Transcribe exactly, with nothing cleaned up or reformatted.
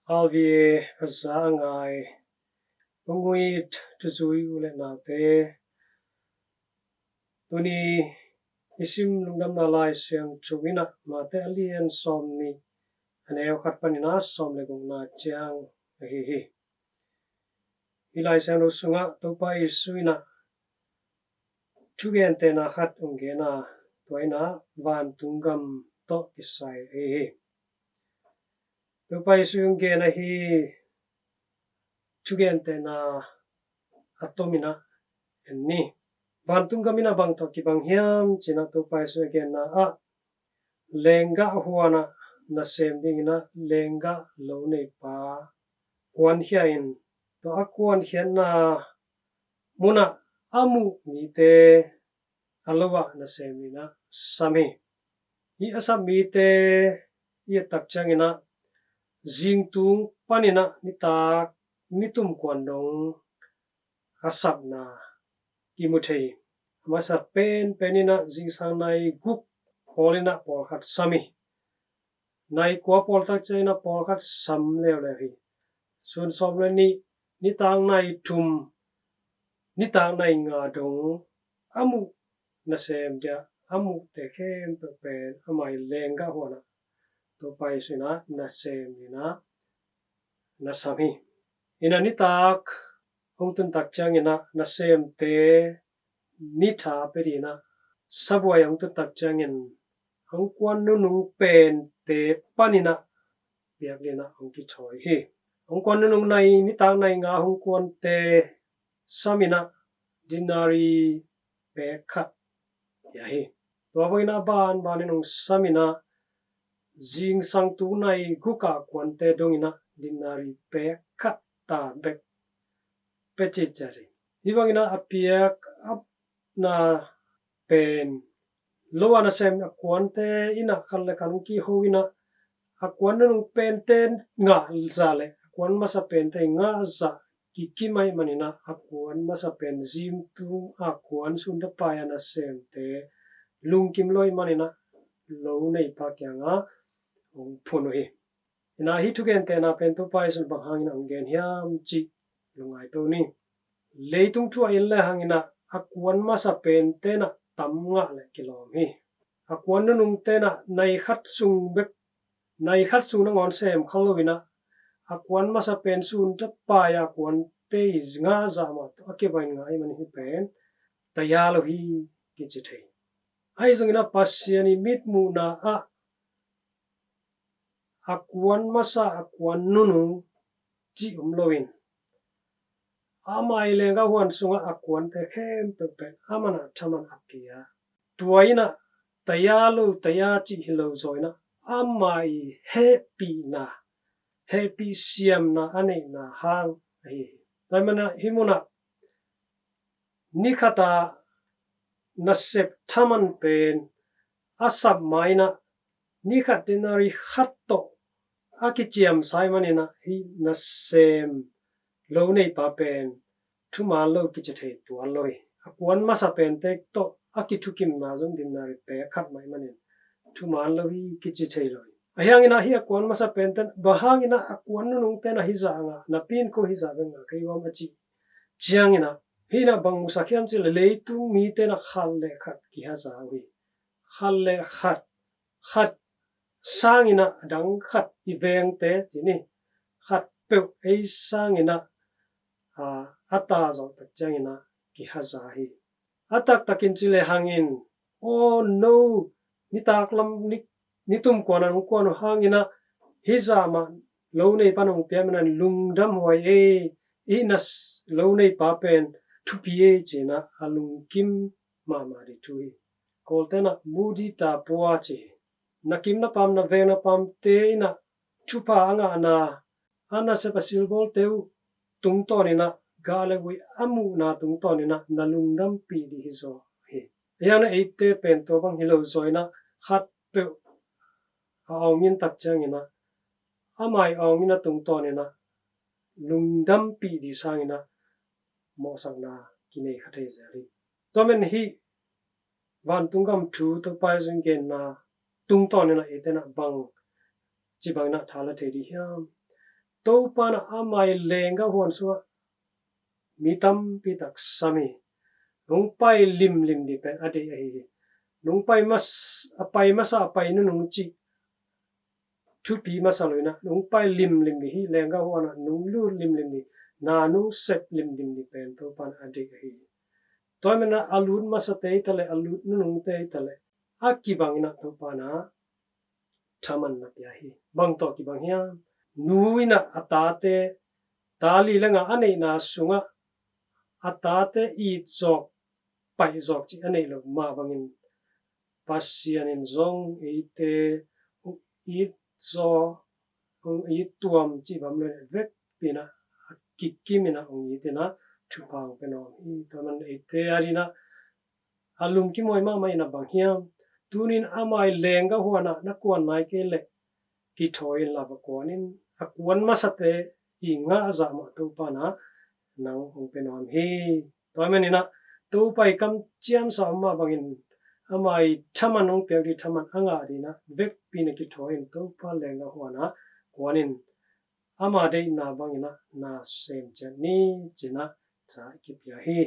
R V A a za a ngai, pangui thuzui u le naute, tuni i sim lungdamna Lai Siangtho in ah Mate a lian sawm nih, a neu khat panin a sawm le gukna ciang ahi hi. Hih Lai Siangtho sungah Topa Jesu in ah thugentehna khat hong gen a, tua in ah vantung gam tawh kisai ahi hi. Topa Jesu hong gen ahi thugentehna a tom in ah en ni. Vantung gam in ah bang tawh kibang hiam ci-in ah Topa Jesu a genna ah, lenggah huan ah nasem dingin ah lenggah lo neipa kuankhia in, tua a kuankhiatna mun ah a muh mite a lo ah nasem in ah sam hi. Hih a sam mite i et tak ciangin ah zingtung panin ah nitak nitum kuan dong a sapna kimu thei hi. A masa penpen in ah zingsang nai guk pawl in ah pawlkhat sam hi. Nai kua pawl tak ciangin ah pawlkhat sam leuleu hi. Sun sawm le nih, nitak nai thum, nitak nai nga dong a muh nasem dia a muhte khempeuh pen amah i lenggah huan ah Topa Jesu in ah nasem in ah na sam hi. In ah nitak hong tun tak ciangin ah nasemte ni tha pia dingin ah sabuai hong tun tak ciangin hong kuan nunung pente panin ah piak dingin ah hong kithawi hi. Hong kuan nunung nai, nitak nai nga hong kuante sam in ah denari pek khat pia hi. Tua bangin ah banbanin hong sam in ah zingsang tung nai guk a kuante dongin ah denari pek khat ta bek pia ciciat hi. Hih bangin ah a piak a na pen lo a nasem a kuante in ah khat le khat hong kiho in ah a kuan nunung pente ngah zah le a kuan masa pente ngah zah kikim ahih manin ah a kuan masa pen zingtung a kuan sunte pai a nasemte lungkim lo ahih manin ah lo neipa kiangah hong phun uh hi. In ah hih thugentehna pen Topa Jesu in bang hangin ah hong gen hiam cih lungngai peuh ni. Leitung thu a en le hangin ah a kuan masa pente in ah tam ngah le kilawm hi. A kuan nunungte in ah nai khat sung bek, nai khat sung nangawn sem kha lo in ah a kuan masa pen sunte pai a kuante i ngah zah mah tawh a kibang in ngah ahih manin hih pen taya lo hi kici thei. Ahi zongin ah Pasian i mitmuhna ah a kuan masa, a kuan nunung cih om loin, ama i lenggah huan sungah a kuante khempeuh pen aman a thaman a pia. Tua in ah taya lo, taya cih hi lo zaw in ah ama i hehpihna, hehpih siamna a neihna hang ahi hi. Tua ahih manin ah hih munah ni khat a nasep thaman pen a sap ma in ah ni khat denari khat tawh a kiciamsa ahih manin ah hih nasem lo neipa pen thuman lo kici thei tuan lo hi. A kuan masa pente tawh a kithukimna zong denari pek khat mah ahih manin thuman lo hi kici thei lo hi. Ahi hangin ah hih a kuan masa pente in bang hangin ah a kuan nunungte in ah hih zah a ngah, napi in ko hih zah bek ngah ka hi uam a cih ciangin ah hih in ah bang musak hiam cih leh leitung mite in ah khat le khat kihaza uh hi. Khat le khat, khat sangin ah a dang khat i vengte ci ni, khat peuh ei sangin ah a, a tazawh tak ciangin ah kihaza hi. A taktakin ci le hangin, aw no, nitak lam ni, nitum kuan a nong kuan uh hangin ah hih zah mah lo neipa nong pia manin ah lungdam huai ei, i na s-, lo neipa pen thupi ei ci-in ah a lungkim mahmah ding thu hi. Kawlte in ah mudita pua ci hi. Na kim na pam, na veng na pamte in ah thupha a ngahna, a nasep a silbawlte uh tungtawnin ah gah le guih a muhna tungtawnin ah na lungdampih ding hi zaw hi. Ahi hangin ah eite pen tua bang hi lo zaw in ah khat peuh a awngin tak ciangin ah ama i awngin a tungtawnin ah lungdampih ding sangin ah mawhsakna kinei kha thei zel hi. Tua manin hih vantung gam thu Topa Jesu in genna tungtawnin ah eite in ah bang ci bangin ah tha la thei ding hiam? Topa in ah ama ii lenggah huan sungah mi tampi tak sam hi. Nong pai limlim ding pen a deih ahi hi. Nong pai mas a pai masa a pai nunung cih thupi masa lo in ah nong pai limlim ding hi. Lenggah huan ah nong lut limlim ding, na nong sep limlim ding pen Topa in a deih ahi hi. Tua ahih manin ah a lut masate hi ta leh a lut nunungte hi ta leh a kibang in ah Topa in ah thaman na pia hi. Bang tawh kibang hiam? Nu in ah a tate, ta li le nga a neihna sungah a tate it zawk, paih zawk cih a neih loh mah bangin Pasian in zong eite hong it zaw, hong it tuam cih bang lo in ah vekpi in ah a kikim in ah hong it in ah thupha hong pia nuam hi. Tua ahih manin eite a dingin ah a lungkim huai mahmah in ah bang hiam? Tuni in ama ii lenggah huan ah na kuan nai kei leh kithawi inla va kuan in. A kuan masate ii ngah zah mah Topa in ah nang hong pia nuam hi. Tua ahih manin ah Topa ii kamciamsa om mah bangin ama ii thaman hong piak ding, thaman a ngah dingin ah vekpi in ah kithawi in Topa lenggah huan ah kuan in, ama deihna bangin ah na sem ciat ni ci-in ah ca i kipia hi.